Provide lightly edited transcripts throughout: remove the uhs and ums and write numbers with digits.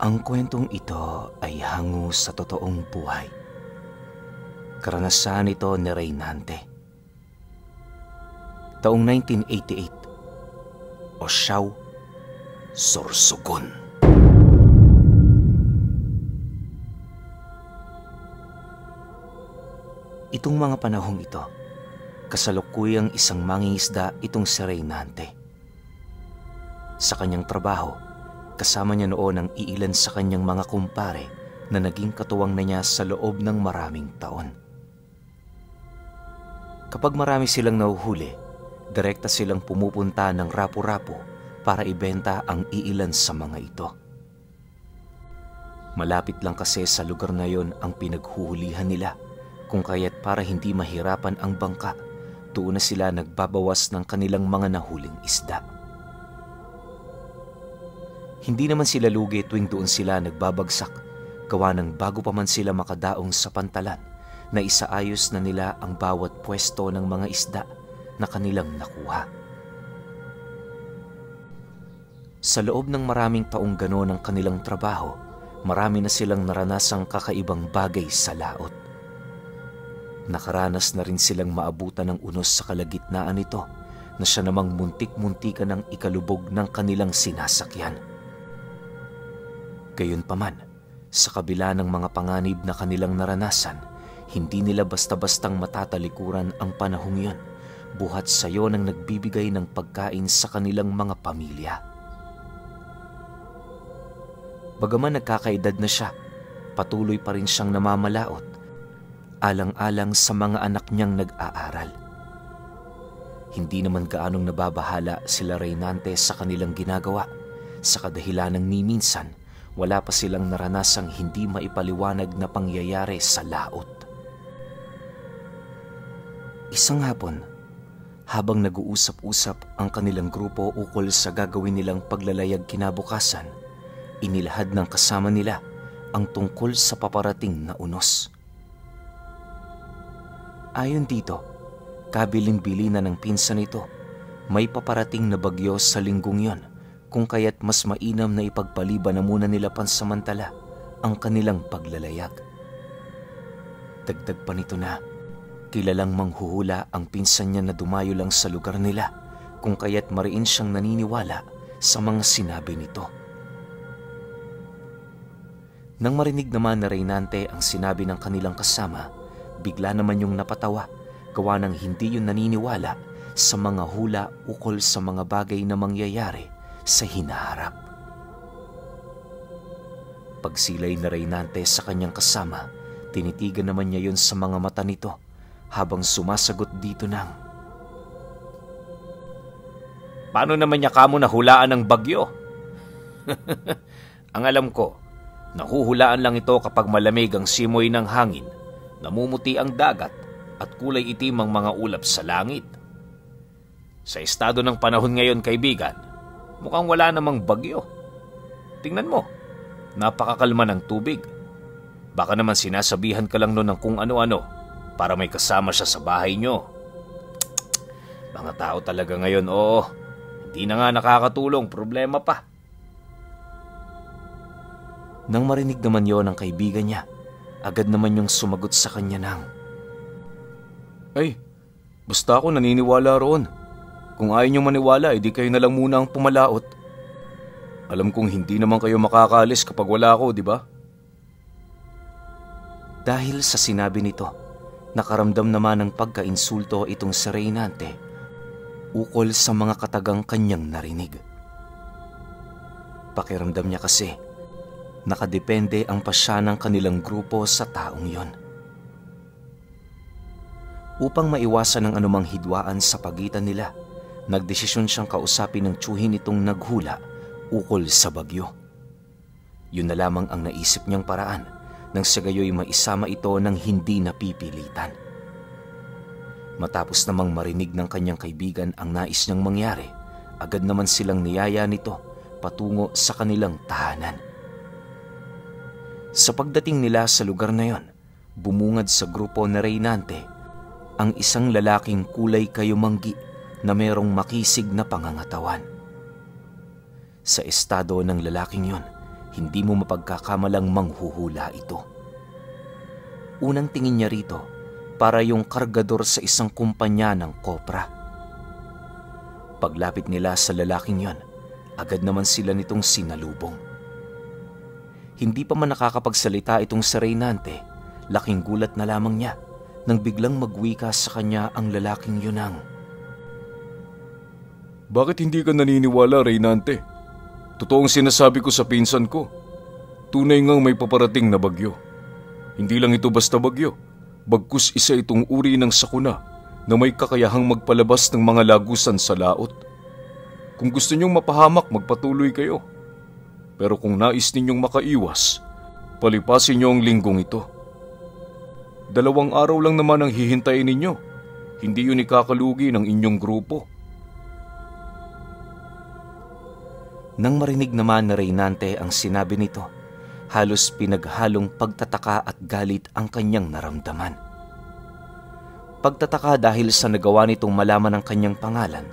Ang kwentong ito ay hango sa totoong buhay. Karanasan ito ni Reynante. Taong 1988, Osyao, Sorsogon. Itong mga panahong ito, kasalukuyang isang mangingisda itong si Reynante. Sa kanyang trabaho, kasama niya noon ang iilan sa kanyang mga kumpare na naging katuwang na niya sa loob ng maraming taon. Kapag marami silang nahuhuli, direkta silang pumupunta ng rapu-rapu para ibenta ang iilan sa mga ito. Malapit lang kasi sa lugar na yon ang pinaghuhulihan nila, kung kaya't para hindi mahirapan ang bangka, doon na sila nagbabawas ng kanilang mga nahuling isda. Hindi naman sila lugi tuwing doon sila nagbabagsak, gawa ng bago pa man sila makadaong sa pantalan na isaayos na nila ang bawat pwesto ng mga isda na kanilang nakuha. Sa loob ng maraming taong gano'n ang kanilang trabaho, marami na silang naranasang kakaibang bagay sa laot. Nakaranas na rin silang maabutan ng unos sa kalagitnaan nito na siya namang muntik-muntikan ng ikalubog ng kanilang sinasakyan. Gayunpaman, sa kabila ng mga panganib na kanilang naranasan, hindi nila basta-bastang matatalikuran ang panahong yun, buhat sayo ng nagbibigay ng pagkain sa kanilang mga pamilya. Bagaman nagkakaedad na siya, patuloy pa rin siyang namamalaot, alang-alang sa mga anak niyang nag-aaral. Hindi naman gaanong nababahala sila Reynante sa kanilang ginagawa, sa kadahilanang ni minsan wala pa silang naranasang hindi maipaliwanag na pangyayari sa laot. Isang hapon, habang nag-uusap-usap ang kanilang grupo ukol sa gagawin nilang paglalayag kinabukasan, inilahad ng kasama nila ang tungkol sa paparating na unos. Ayon dito, kabilin-bili na ng pinsan nito, may paparating na bagyo sa linggong yon, kung kaya't mas mainam na ipagpaliban na muna nila pansamantala ang kanilang paglalayag. Dagdag pa nito na, kilalang manghuhula ang pinsan niya na dumayo lang sa lugar nila, kung kaya't mariin siyang naniniwala sa mga sinabi nito. Nang marinig naman na Reynante ang sinabi ng kanilang kasama, bigla naman yung napatawa, gawa ng hindi yun naniniwala sa mga hula ukol sa mga bagay na mangyayari sa hinaharap. Pagsilay na Reynante sa kanyang kasama, tinitigan naman niya yun sa mga mata nito habang sumasagot dito ng, "Paano naman niya kamo nahulaan ng bagyo?" "Ang alam ko, nahuhulaan lang ito kapag malamig ang simoy ng hangin, namumuti ang dagat at kulay itim ang mga ulap sa langit. Sa estado ng panahon ngayon, kaibigan, mukhang wala namang bagyo. Tingnan mo, napakakalma ng tubig. Baka naman sinasabihan ka lang noon ng kung ano-ano para may kasama siya sa bahay nyo. Mga tao talaga ngayon, oo. Hindi na nga nakakatulong, problema pa." Nang marinig naman yon ng kaibigan niya, agad naman yung sumagot sa kanya ng, "Ay, basta ako naniniwala roon. Kung ayaw nyo maniwala, edi kayo na lang muna ang pumalaot. Alam kong hindi naman kayo makakaalis kapag wala ako, di ba?" Dahil sa sinabi nito, nakaramdam naman ng pagkainsulto itong si Reynante ukol sa mga katagang kanyang narinig. Pakiramdam niya kasi, nakadepende ang pasya ng kanilang grupo sa taong yon. Upang maiwasan ang anumang hidwaan sa pagitan nila, nagdesisyon siyang kausapin ng tiyuhin itong naghula ukol sa bagyo. Yun na lamang ang naisip niyang paraan nang sa gayoy maisama ito ng hindi napipilitan. Matapos namang marinig ng kanyang kaibigan ang nais niyang mangyari, agad naman silang niyaya nito patungo sa kanilang tahanan. Sa pagdating nila sa lugar na yon, bumungad sa grupo na Reynante ang isang lalaking kulay kayumanggi na mayroong makisig na pangangatawan. Sa estado ng lalaking yon, hindi mo mapagkakamalang manghuhula ito. Unang tingin niya rito, para yung kargador sa isang kumpanya ng kopra. Paglapit nila sa lalaking yon, agad naman sila nitong sinalubong. Hindi pa man nakakapagsalita itong si Reynante, laking gulat na lamang niya nang biglang magwika sa kanya ang lalaking yunang. Bakit hindi ka naniniwala, Reynante? Totoong sinasabi ko sa pinsan ko. Tunay ngang may paparating na bagyo. Hindi lang ito basta bagyo. Bagkus isa itong uri ng sakuna na may kakayahang magpalabas ng mga lagusan sa laot. Kung gusto ninyong mapahamak, magpatuloy kayo. Pero kung nais ninyong makaiwas, palipasin niyo ang linggong ito. 2 araw lang naman ang hihintayin ninyo. Hindi yun ikakalugi ng inyong grupo. Nang marinig naman na Reynante ang sinabi nito, halos pinaghalong pagtataka at galit ang kanyang naramdaman. Pagtataka dahil sa nagawa nitong malaman ang kanyang pangalan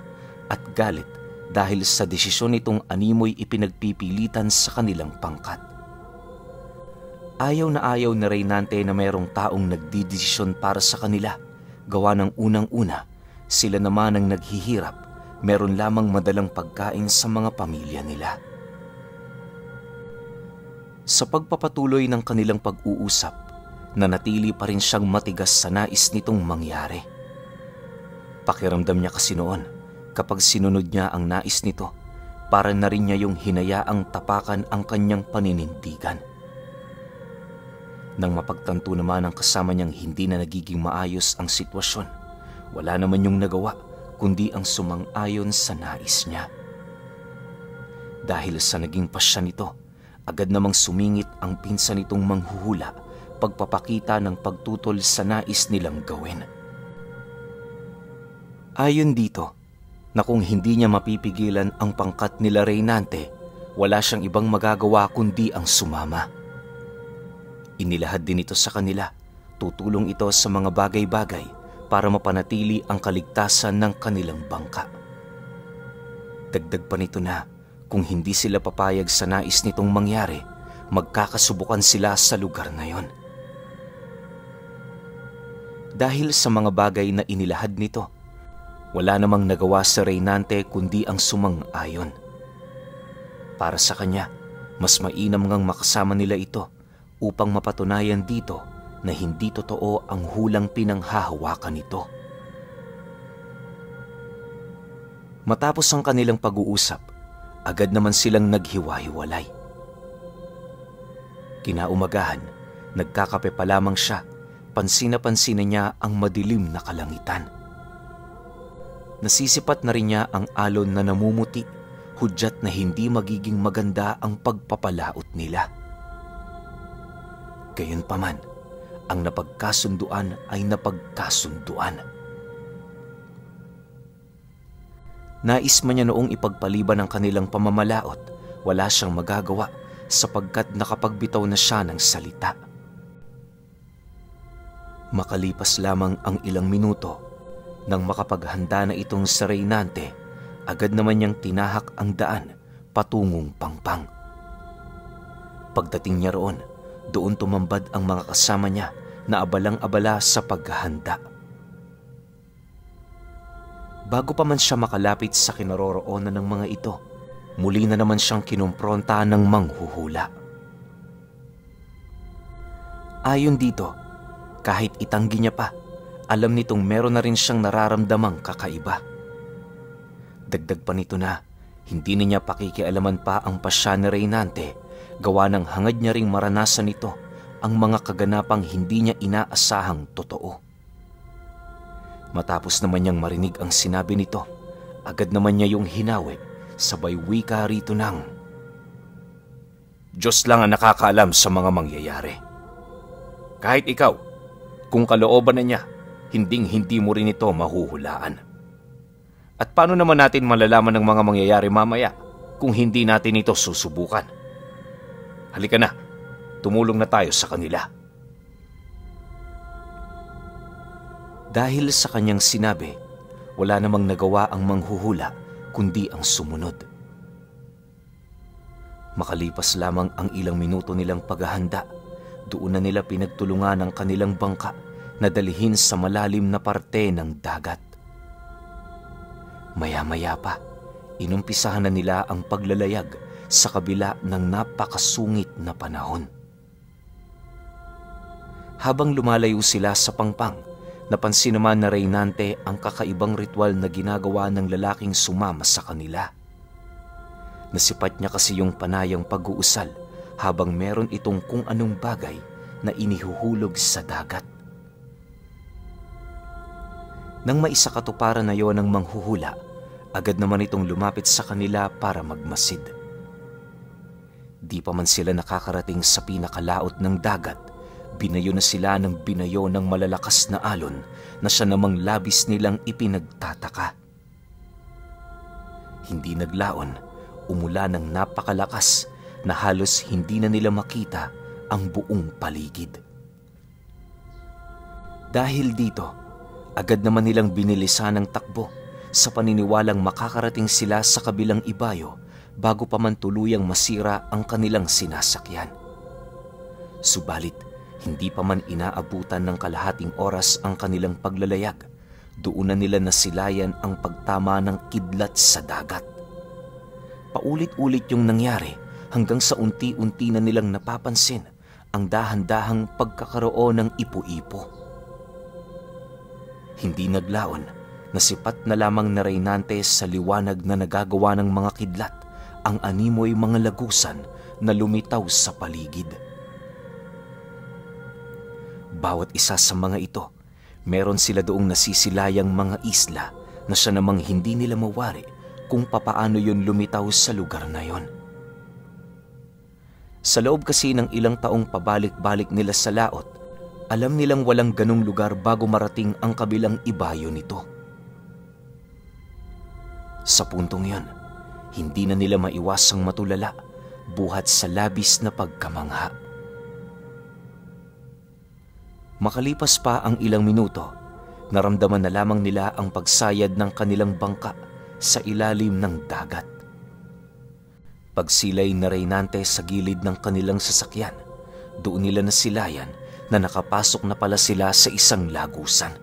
at galit dahil sa desisyon nitong animoy ipinagpipilitan sa kanilang pangkat. Ayaw na Reynante na mayroong taong nagdidesisyon para sa kanila. Gawa ng unang-una, sila naman ang naghihirap. Meron lamang madalang pagkain sa mga pamilya nila. Sa pagpapatuloy ng kanilang pag-uusap, nanatili pa rin siyang matigas sa nais nitong mangyari. Pakiramdam niya kasi noon, kapag sinunod niya ang nais nito, para na rin niya yung hinayaang tapakan ang kanyang paninindigan. Nang mapagtanto naman ang kasama niyang hindi na nagiging maayos ang sitwasyon, wala naman yung nagawa kundi ang sumang-ayon sa nais niya. Dahil sa naging pasya nito, agad namang sumingit ang pinsan nitong manghuhula pagpapakita ng pagtutol sa nais nilang gawin. Ayon dito, na kung hindi niya mapipigilan ang pangkat nila Reynante, wala siyang ibang magagawa kundi ang sumama. Inilahad din ito sa kanila, tutulong ito sa mga bagay-bagay para mapanatili ang kaligtasan ng kanilang bangka. Dagdag pa nito na, kung hindi sila papayag sa nais nitong mangyari, magkakasubukan sila sa lugar na yon. Dahil sa mga bagay na inilahad nito, wala namang nagawa sa Reynante kundi ang sumang-ayon. Para sa kanya, mas mainam ngang makasama nila ito upang mapatunayan dito na hindi totoo ang hulang pinanghahawakan nito. Matapos ang kanilang pag-uusap, agad naman silang naghiwa-hiwalay. Kinaumagahan, nagkakape pa lamang siya, pansin na pansin niya ang madilim na kalangitan. Nasisipat na rin niya ang alon na namumuti, hudyat na hindi magiging maganda ang pagpapalaot nila. Gayunpaman, ang napagkasunduan ay napagkasunduan. Nais man niya noong ipagpaliban ang kanilang pamamalaot, wala siyang magagawa sapagkat nakapagbitaw na siya ng salita. Makalipas lamang ang ilang minuto, nang makapaghanda na itong si Reynante, agad naman niyang tinahak ang daan patungong Pangpang. Pagdating niya roon, doon tumambad ang mga kasama niya na abalang-abala sa paghahanda. Bago pa man siya makalapit sa kinaroroonan ng mga ito, muli na naman siyang kinumpronta ng manghuhula. Ayon dito, kahit itanggi niya pa, alam nitong meron na rin siyang nararamdamang kakaiba. Dagdag pa nito na, hindi na niya pakikialaman pa ang pasya ni Reynante, gawa ng hangad niya ring maranasan nito ang mga kaganapang hindi niya inaasahang totoo. Matapos naman niyang marinig ang sinabi nito, agad naman niya yung hinawi, sabay wika rito ng, Diyos lang ang nakakaalam sa mga mangyayari. Kahit ikaw, kung kalooban na niya, hinding-hindi mo rin ito mahuhulaan. At paano naman natin malalaman ng mga mangyayari mamaya kung hindi natin ito susubukan? Halika na, tumulong na tayo sa kanila. Dahil sa kanyang sinabi, wala namang nagawa ang manghuhula kundi ang sumunod. Makalipas lamang ang ilang minuto nilang paghahanda, doon na nila pinagtulungan ang kanilang bangka na dalhin sa malalim na parte ng dagat. Maya-maya pa, inumpisahan na nila ang paglalayag sa kabila ng napakasungit na panahon. Habang lumalayo sila sa pangpang, napansin naman na Reynante ang kakaibang ritual na ginagawa ng lalaking sumama sa kanila. Nasipat niya kasi yung panayang pag-uusal habang meron itong kung anong bagay na inihuhulog sa dagat. Nang maisakatuparan na yon ng manghuhula, agad naman itong lumapit sa kanila para magmasid. Di pa man sila nakakarating sa pinakalaot ng dagat, binayo na sila ng binayo ng malalakas na alon na siya namang labis nilang ipinagtataka. Hindi naglaon, umulan ng napakalakas na halos hindi na nila makita ang buong paligid. Dahil dito, agad naman nilang binilisan ang takbo sa paniniwalang makakarating sila sa kabilang ibayo bago pa man tuluyang masira ang kanilang sinasakyan. Subalit, hindi pa man inaabutan ng kalahating oras ang kanilang paglalayag, doon na nila nasilayan ang pagtama ng kidlat sa dagat. Paulit-ulit yung nangyari hanggang sa unti-unti na nilang napapansin ang dahan-dahang pagkakaroon ng ipo-ipo. Hindi naglaon, nasipat na lamang na Reynante sa liwanag na nagagawa ng mga kidlat ang animoy mga lagusan na lumitaw sa paligid. Bawat isa sa mga ito, meron sila doong nasisilayang mga isla na siya namang hindi nila mawari kung papaano yun lumitaw sa lugar na yon. Sa loob kasi ng ilang taong pabalik-balik nila sa laot, alam nilang walang ganong lugar bago marating ang kabilang ibayo nito. Sa puntong yon, hindi na nila maiwasang matulala buhat sa labis na pagkamangha. Makalipas pa ang ilang minuto, naramdaman na lamang nila ang pagsayad ng kanilang bangka sa ilalim ng dagat. Pagsilay na Reynante sa gilid ng kanilang sasakyan, doon nila nasilayan na nakapasok na pala sila sa isang lagusan.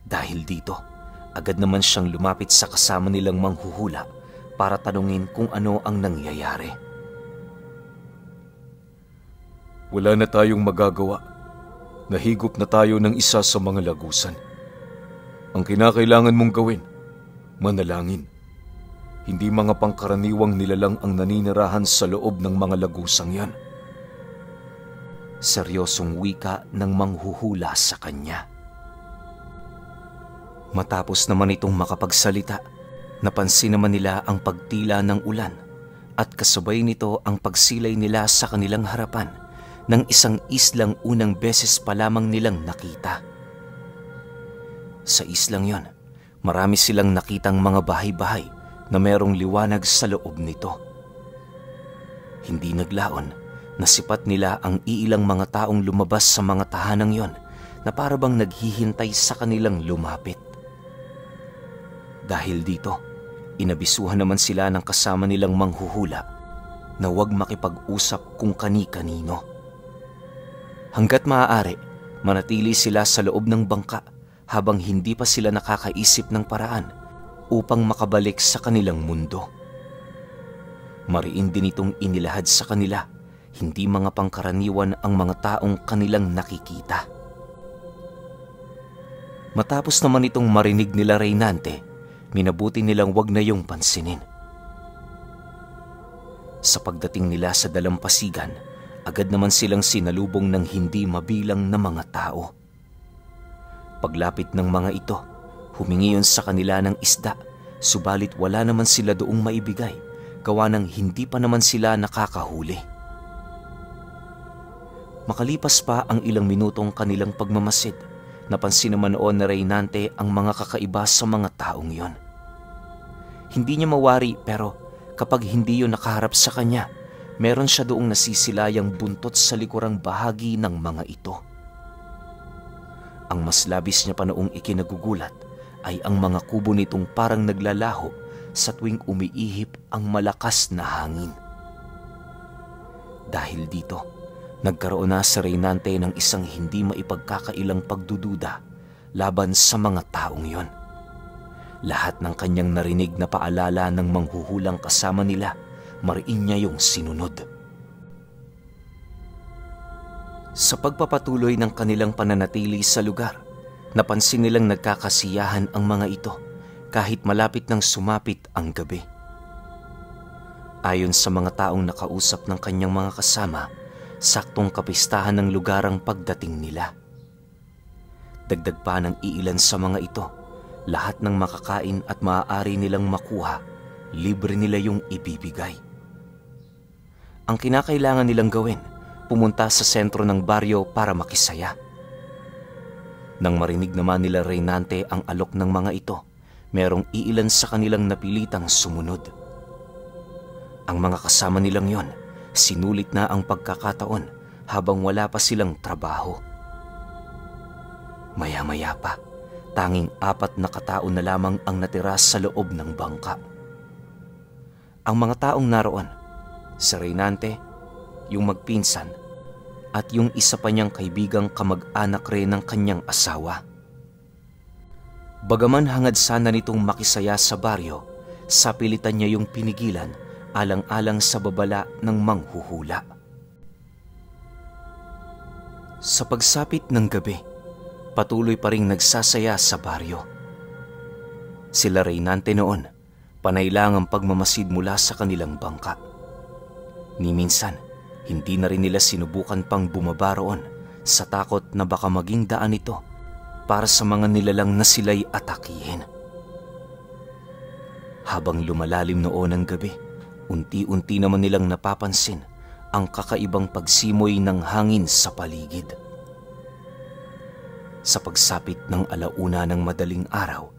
Dahil dito, agad naman siyang lumapit sa kasama nilang manghuhula para tanungin kung ano ang nangyayari. Wala na tayong magagawa. Nahigop na tayo ng isa sa mga lagusan. Ang kinakailangan mong gawin, manalangin. Hindi mga pangkaraniwang nilalang ang naninirahan sa loob ng mga lagusang yan. Seryosong wika ng manghuhula sa kanya. Matapos naman itong makapagsalita, napansin naman nila ang pagtila ng ulan at kasabay nito ang pagsilay nila sa kanilang harapan ng isang islang unang beses pa lamang nilang nakita. Sa islang yon, marami silang nakitang mga bahay-bahay na merong liwanag sa loob nito. Hindi naglaon, nasipat nila ang iilang mga taong lumabas sa mga tahanang yon na parabang naghihintay sa kanilang lumapit. Dahil dito, inabisuhan naman sila ng kasama nilang manghuhula na huwag makipag-usap kung kani-kanino. Hanggat maaari, manatili sila sa loob ng bangka habang hindi pa sila nakakaisip ng paraan upang makabalik sa kanilang mundo. Mariin din itong inilahad sa kanila, hindi mga pangkaraniwan ang mga taong kanilang nakikita. Matapos naman itong marinig nila Reynante, minabuti nilang wag na yung pansinin. Sa pagdating nila sa dalampasigan, agad naman silang sinalubong ng hindi mabilang na mga tao. Paglapit ng mga ito, humingi yun sa kanila ng isda, subalit wala naman sila doong maibigay, gawa ng hindi pa naman sila nakakahuli. Makalipas pa ang ilang minutong kanilang pagmamasid, napansin naman noon na Reynante ang mga kakaiba sa mga taong yon. Hindi niya mawari pero kapag hindi yun nakaharap sa kanya, meron siya doong nasisilayang buntot sa likurang bahagi ng mga ito. Ang mas labis niya pa noong ikinagugulat ay ang mga kubo nitong parang naglalaho sa tuwing umiihip ang malakas na hangin. Dahil dito, nagkaroon na si Reynante ng isang hindi maipagkakailang pagdududa laban sa mga taong yon. Lahat ng kanyang narinig na paalala ng manghuhulang kasama nila, mariin niya yung sinunod. Sa pagpapatuloy ng kanilang pananatili sa lugar, napansin nilang nagkakasiyahan ang mga ito kahit malapit nang sumapit ang gabi. Ayon sa mga taong nakausap ng kanyang mga kasama, saktong kapistahan ng lugar ang pagdating nila. Dagdag pa ng iilan sa mga ito, lahat ng makakain at maaari nilang makuha, libre nila yung ibibigay. Ang kinakailangan nilang gawin, pumunta sa sentro ng baryo para makisaya. Nang marinig naman nila Reynante ang alok ng mga ito, merong iilan sa kanilang napilitang sumunod. Ang mga kasama nilang yon, sinulit na ang pagkakataon habang wala pa silang trabaho. Maya-maya pa, tanging 4 na katao na lamang ang natira sa loob ng bangka. Ang mga taong naroon, si Reynante, yung magpinsan, at yung isa pa niyang kaibigang kamag-anak rin ng kanyang asawa. Bagaman hangad sana nitong makisaya sa baryo, sapilitan niya yung pinigilan alang-alang sa babala ng manghuhula. Sa pagsapit ng gabi, patuloy pa ring nagsasaya sa baryo. Sila Reynante noon, panay lang ang pagmamasid mula sa kanilang bangka. Ni minsan, hindi na rin nila sinubukan pang bumaba roon sa takot na baka maging daan ito para sa mga nilalang na sila'y atakihin. Habang lumalalim noon ang gabi, unti-unti naman nilang napapansin ang kakaibang pagsimoy ng hangin sa paligid. Sa pagsapit ng 1:00 ng madaling araw,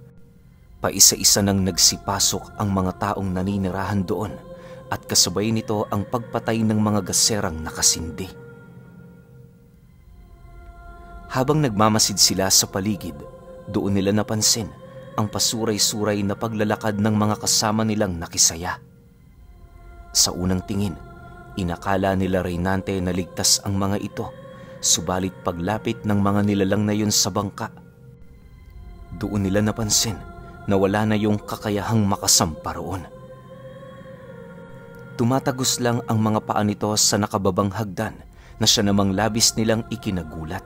paisa-isa nang nagsipasok ang mga taong naninirahan doon at kasabay nito ang pagpatay ng mga gaserang nakasindi. Habang nagmamasid sila sa paligid, doon nila napansin ang pasuray-suray na paglalakad ng mga kasama nilang nakisaya. Sa unang tingin, inakala nila Reynante na ligtas ang mga ito, subalit paglapit ng mga nilalang na yun sa bangka, doon nila napansin na wala na yung kakayahang makasampa roon. Tumatagos lang ang mga paa nito sa nakababang hagdan na siya namang labis nilang ikinagulat.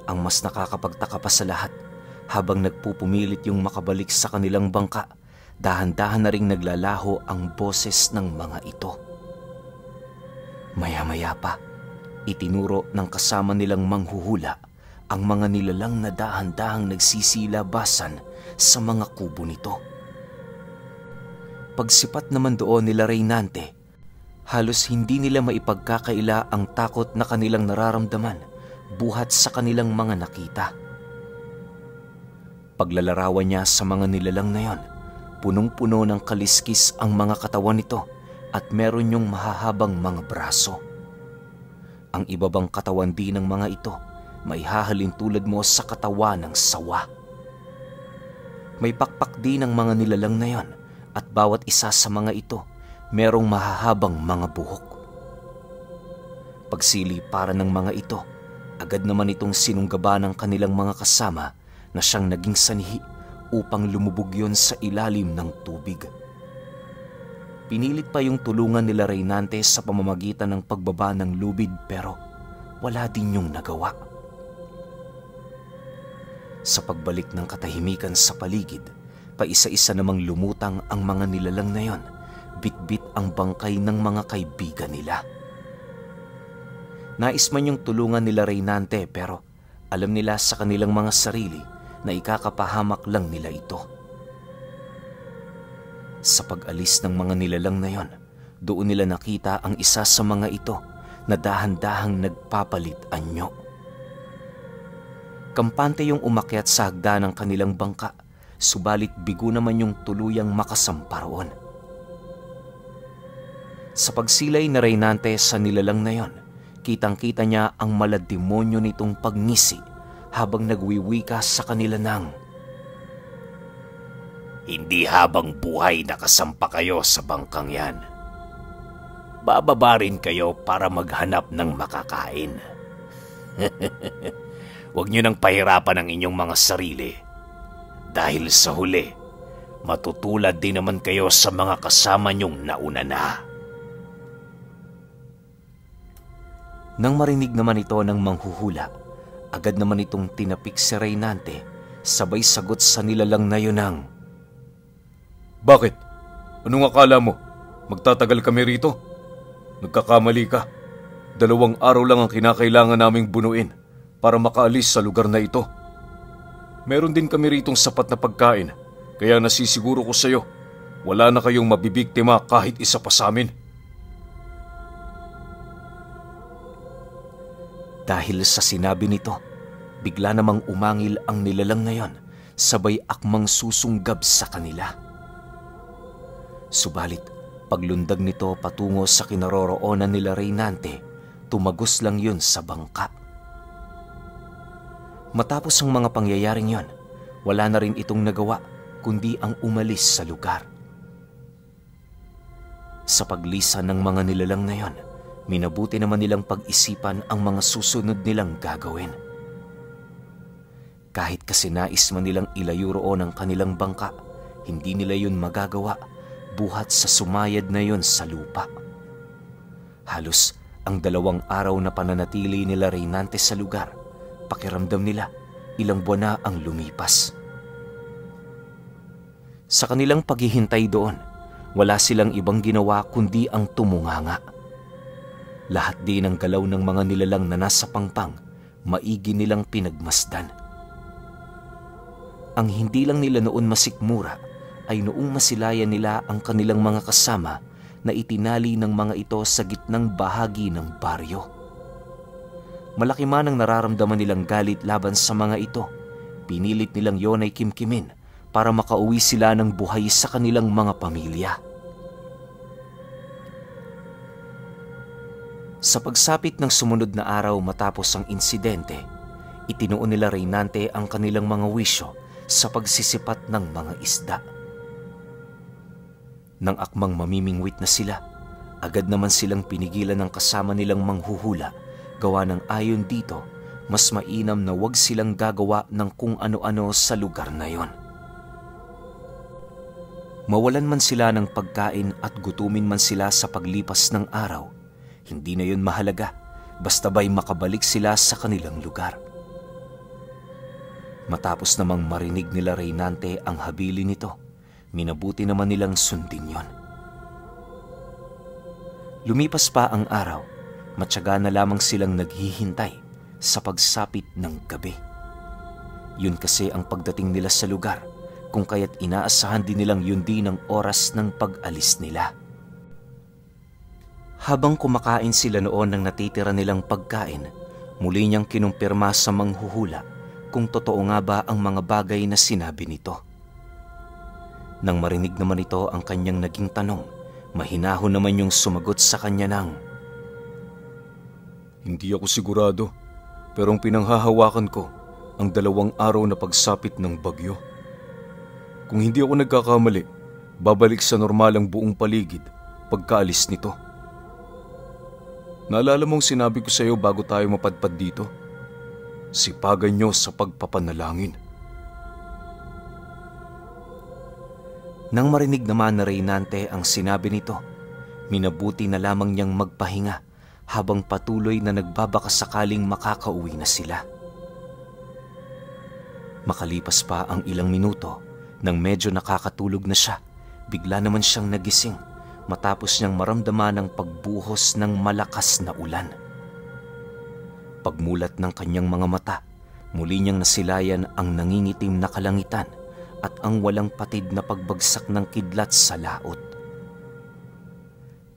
Ang mas nakakapagtaka pa sa lahat, habang nagpupumilit yung makabalik sa kanilang bangka, dahan-dahan na ring naglalaho ang boses ng mga ito. Maya-maya pa, itinuro ng kasama nilang manghuhula ang mga nilalang na dahan-dahang nagsisilabasan sa mga kubo nito. Pagsipat naman doon nila Reynante, halos hindi nila maipagkakaila ang takot na kanilang nararamdaman buhat sa kanilang mga nakita. Paglalarawan niya sa mga nilalang na yon, punong-puno ng kaliskis ang mga katawan nito at meron yung mahahabang mga braso. Ang ibabang katawan din ng mga ito may hahalin tulad mo sa katawan ng sawa. May pakpak din ang mga nilalang na yon at bawat isa sa mga ito merong mahahabang mga buhok. Pagsili para ng mga ito, agad naman itong sinunggaba ng kanilang mga kasama na siyang naging sanhi upang lumubog yon sa ilalim ng tubig. Pinilit pa yung tulungan nila Reynante sa pamamagitan ng pagbaba ng lubid pero wala din yung nagawa. Sa pagbalik ng katahimikan sa paligid, paisa-isa namang lumutang ang mga nilalang na yon, bitbit ang bangkay ng mga kaibigan nila. Nais man yung tulungan nila Reynante pero alam nila sa kanilang mga sarili na ikakapahamak lang nila ito. Sa pag-alis ng mga nilalang na yon, doon nila nakita ang isa sa mga ito na dahan-dahang nagpapalit anyo. Kampante yung umakyat sa hagda ng kanilang bangka, subalit bigo naman yung tuluyang makasampa roon. Sa pagsilay na Reynante sa nilalang na yon, kitang-kita niya ang malademonyo nitong pagngisi habang nagwiwika sa kanila ng, "Hindi habang buhay nakasampa kayo sa bangkang yan. bababa rin kayo para maghanap ng makakain. Huwag niyo nang pahirapan ang inyong mga sarili. Dahil sa huli, matutulad din naman kayo sa mga kasama niyong nauna na. Nang marinig naman ito ng manghuhula, agad naman itong tinapik si Reynante, sabay sagot sa nilalang na yun ng, Bakit? Anong akala mo? Magtatagal kami rito? Nagkakamali ka. 2 araw lang ang kinakailangan naming bunuin para makaalis sa lugar na ito. Meron din kami ritong sapat na pagkain, kaya nasisiguro ko sa iyo, wala na kayong mabibiktima kahit isa pa sa amin. Dahil sa sinabi nito, bigla namang umangil ang nilalang na yon, sabay akmang susunggab sa kanila. Subalit, paglundag nito patungo sa kinaroroonan nila Reynante, tumagos lang yun sa bangka. Matapos ang mga pangyayaring yon, wala na rin itong nagawa kundi ang umalis sa lugar. Sa paglisan ng mga nilalang na yon, minabuti naman nilang pag-isipan ang mga susunod nilang gagawin. Kahit kasi nais man nilang ilayo roon ang kanilang bangka, hindi nila yun magagawa buhat sa sumayad na yun sa lupa. Halos ang 2 araw na pananatili nila Reynante sa lugar, pakiramdam nila ilang buwan na ang lumipas. Sa kanilang paghihintay doon, wala silang ibang ginawa kundi ang tumunganga. Lahat din ng galaw ng mga nilalang na nasa pangpang, maigi nilang pinagmasdan. Ang hindi lang nila noon masikmura ay noong masilayan nila ang kanilang mga kasama na itinali ng mga ito sa gitnang bahagi ng baryo. Malaki man ang nararamdaman nilang galit laban sa mga ito, pinilit nilang yon ay kimkimin para makauwi sila ng buhay sa kanilang mga pamilya. Sa pagsapit ng sumunod na araw matapos ang insidente, itinuon nila Reynante ang kanilang mga wisyo sa pagsisipat ng mga isda. Nang akmang mamimingwit na sila, agad naman silang pinigilan ng kasama nilang manghuhula, gawa ng ayon dito, mas mainam na wag silang gagawa ng kung ano-ano sa lugar na yon. Mawalan man sila ng pagkain at gutumin man sila sa paglipas ng araw, hindi na yun mahalaga, basta ba'y makabalik sila sa kanilang lugar. Matapos namang marinig nila Reynante ang habili nito, minabuti naman nilang sundin yon. Lumipas pa ang araw, matyaga na lamang silang naghihintay sa pagsapit ng gabi. Yun kasi ang pagdating nila sa lugar, kung kaya't inaasahan din nilang yun din ang oras ng pag-alis nila. Habang kumakain sila noon ng natitira nilang pagkain, muli niyang kinumpirma sa manghuhula kung totoo nga ba ang mga bagay na sinabi nito. Nang marinig naman ito ang kanyang naging tanong, mahinahon naman yung sumagot sa kanya ng, Hindi ako sigurado, pero ang pinanghahawakan ko ang 2 araw na pagsapit ng bagyo. Kung hindi ako nagkakamali, babalik sa normal ang buong paligid pagkaalis nito. Naalala mong sinabi ko sa iyo bago tayo mapadpad dito? Sipagan niyo sa pagpapanalangin. Nang marinig naman na Reynante ang sinabi nito, minabuti na lamang niyang magpahinga habang patuloy na nagbabakasakaling makakauwi na sila. Makalipas pa ang ilang minuto, nang medyo nakakatulog na siya, bigla naman siyang nagising matapos niyang maramdaman ang pagbuhos ng malakas na ulan. Pagmulat ng kanyang mga mata, muli niyang nasilayan ang nangingitim na kalangitan at ang walang patid na pagbagsak ng kidlat sa laot.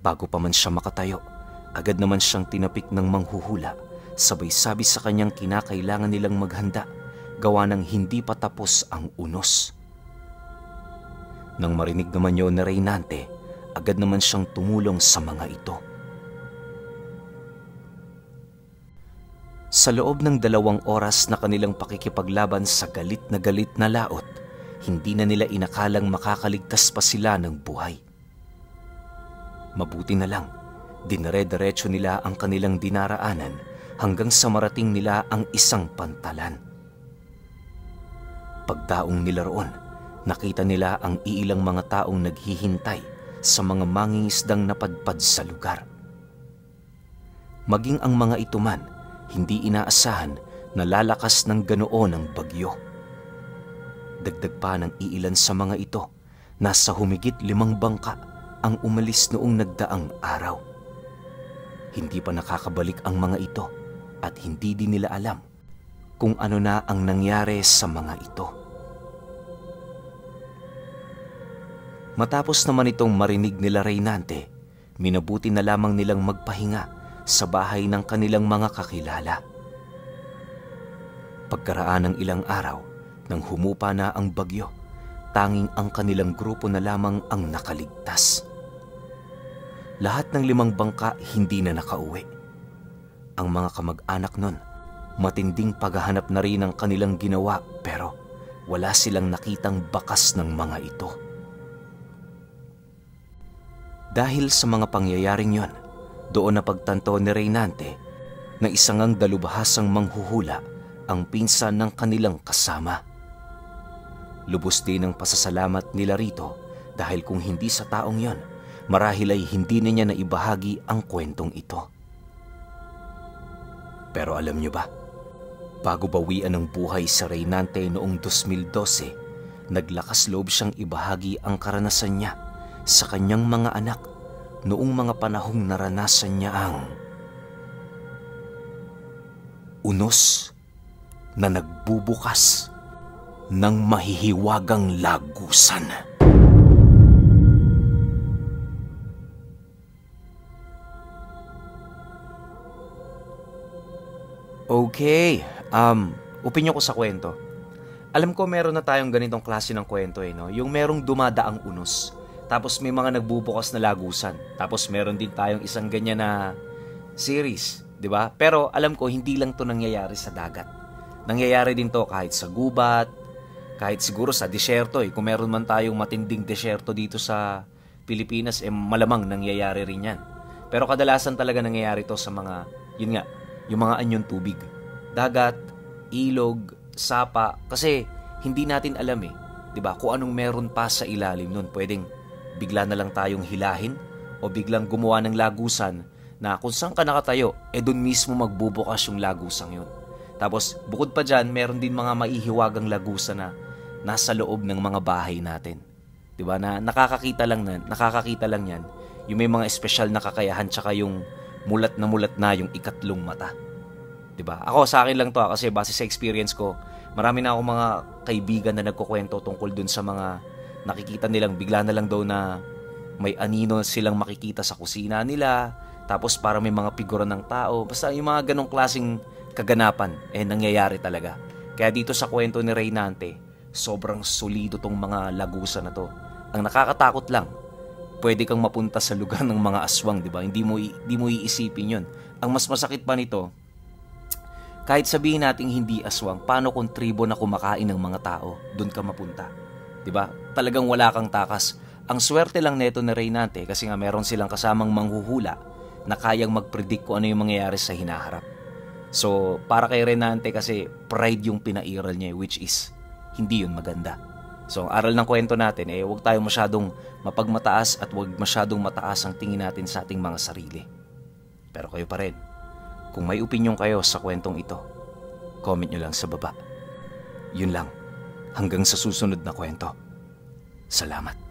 Bago pa man siya makatayo, agad naman siyang tinapik ng manghuhula, sabay sabi sa kanyang kinakailangan nilang maghanda, gawa ng hindi pa tapos ang unos. Nang marinig naman yun na Reynante, agad naman siyang tumulong sa mga ito. Sa loob ng 2 oras na kanilang pakikipaglaban sa galit na laot, hindi na nila inakalang makakaligtas pa sila ng buhay. Mabuti na lang, Dinare-diretso nila ang kanilang dinaraanan hanggang sa marating nila ang isang pantalan. Pagdaong nila roon, nakita nila ang iilang mga taong naghihintay sa mga mangingisdang napadpad sa lugar. Maging ang mga ito man, hindi inaasahan na lalakas ng ganoon ang bagyo. Dagdag pa ng iilan sa mga ito, nasa humigit 5 bangka ang umalis noong nagdaang araw. Hindi pa nakakabalik ang mga ito at hindi din nila alam kung ano na ang nangyari sa mga ito. Matapos naman itong marinig nila Reynante, minabuti na lamang nilang magpahinga sa bahay ng kanilang mga kakilala. Pagkaraan ng ilang araw, nang humupa na ang bagyo, tanging ang kanilang grupo na lamang ang nakaligtas. Lahat ng 5 bangka hindi na nakauwi. Ang mga kamag-anak nun, matinding paghahanap na rin ang kanilang ginawa pero wala silang nakitang bakas ng mga ito. Dahil sa mga pangyayaring yon, doon na pagtanto ni Reynante na isang ang dalubhasang manghuhula ang pinsan ng kanilang kasama. Lubos din ang pasasalamat nila rito dahil kung hindi sa taong yon, marahil ay hindi na niya naibahagi ang kwentong ito. Pero alam niyo ba, bago bawian ng buhay sa Reynante noong 2012, naglakas loob siyang ibahagi ang karanasan niya sa kanyang mga anak noong mga panahong naranasan niya ang unos na nagbubukas ng mahihiwagang lagusan. Okay, opinyon ko sa kwento. Alam ko meron na tayong ganitong klase ng kwento no? Yung merong dumadaang unos, tapos may mga nagbubukas na lagusan, tapos meron din tayong isang ganyan na series, di ba? Pero alam ko hindi lang to nangyayari sa dagat. Nangyayari din to kahit sa gubat, kahit siguro sa disyerto. Kung meron man tayong matinding disyerto dito sa Pilipinas, malamang nangyayari rin yan. Pero kadalasan talaga nangyayari to sa mga, yun nga, yung mga anyong tubig. Dagat, ilog, sapa. Kasi hindi natin alam diba? Kung anong meron pa sa ilalim nun. Pwedeng bigla na lang tayong hilahin o biglang gumawa ng lagusan na kung saan ka nakatayo, dun mismo magbubukas yung lagusang yun. Tapos bukod pa dyan, meron din mga maihiwagang lagusan na nasa loob ng mga bahay natin. Diba? Na nakakakita lang yan. Yung may mga espesyal na kakayahan tsaka yung mulat na yung ikatlong mata. 'Di ba? Ako sa akin lang 'to kasi base sa experience ko, marami na akong mga kaibigan na nagkukwento tungkol dun sa mga nakikita nilang bigla na lang daw na may anino silang makikita sa kusina nila, tapos para may mga figura ng tao, basta yung mga ganong klaseng kaganapan nangyayari talaga. Kaya dito sa kwento ni Reynante, sobrang solido tong mga lagusan na to. Ang nakakatakot lang, pwede kang mapunta sa lugar ng mga aswang, di ba? Hindi mo iisipin yun. Ang mas masakit pa nito, kahit sabihin nating hindi aswang, paano kung tribo na kumakain ng mga tao, doon ka mapunta? Di ba? Talagang wala kang takas. Ang swerte lang neto ni Reynante kasi nga meron silang kasamang manghuhula na kayang mag-predict kung ano yung mangyayari sa hinaharap. So, para kay Reynante kasi pride yung pinairal niya, which is hindi yun maganda. So, ang aral ng kwento natin, huwag tayong masyadong mapagmataas at huwag masyadong mataas ang tingin natin sa ating mga sarili. Pero kayo pa rin, kung may opinyon kayo sa kwentong ito, comment nyo lang sa baba. Yun lang, hanggang sa susunod na kwento. Salamat.